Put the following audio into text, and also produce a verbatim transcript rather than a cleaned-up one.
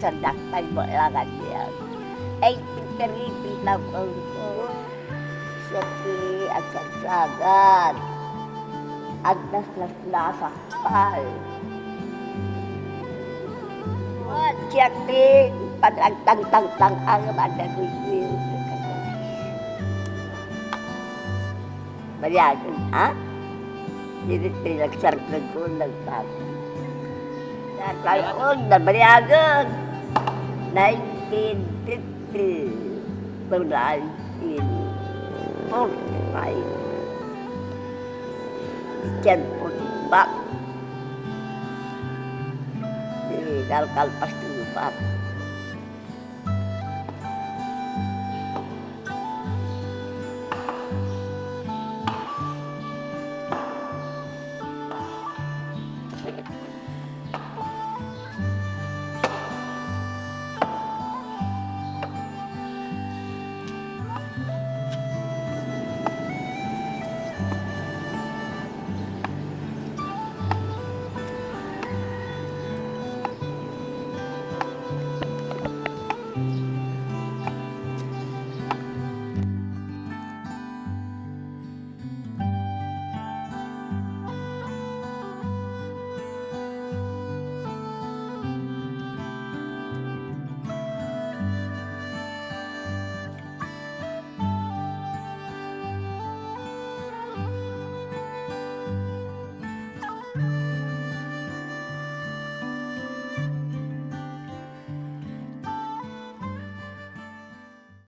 Sandaktan mo lang yan. Ay, pipiripi na ko. Siya ti agsagsagad. Agnas-nasnasak pay. Siya ti panagtangtangtang ang madaguyuyo. Baliagen, ha? Diri ti nagsarkagko, nagtag-, nagtag-, nabaliagen. Nineteen fifty to nineteen forty-five. Diyan po timbak. Di kalkalpas timbak.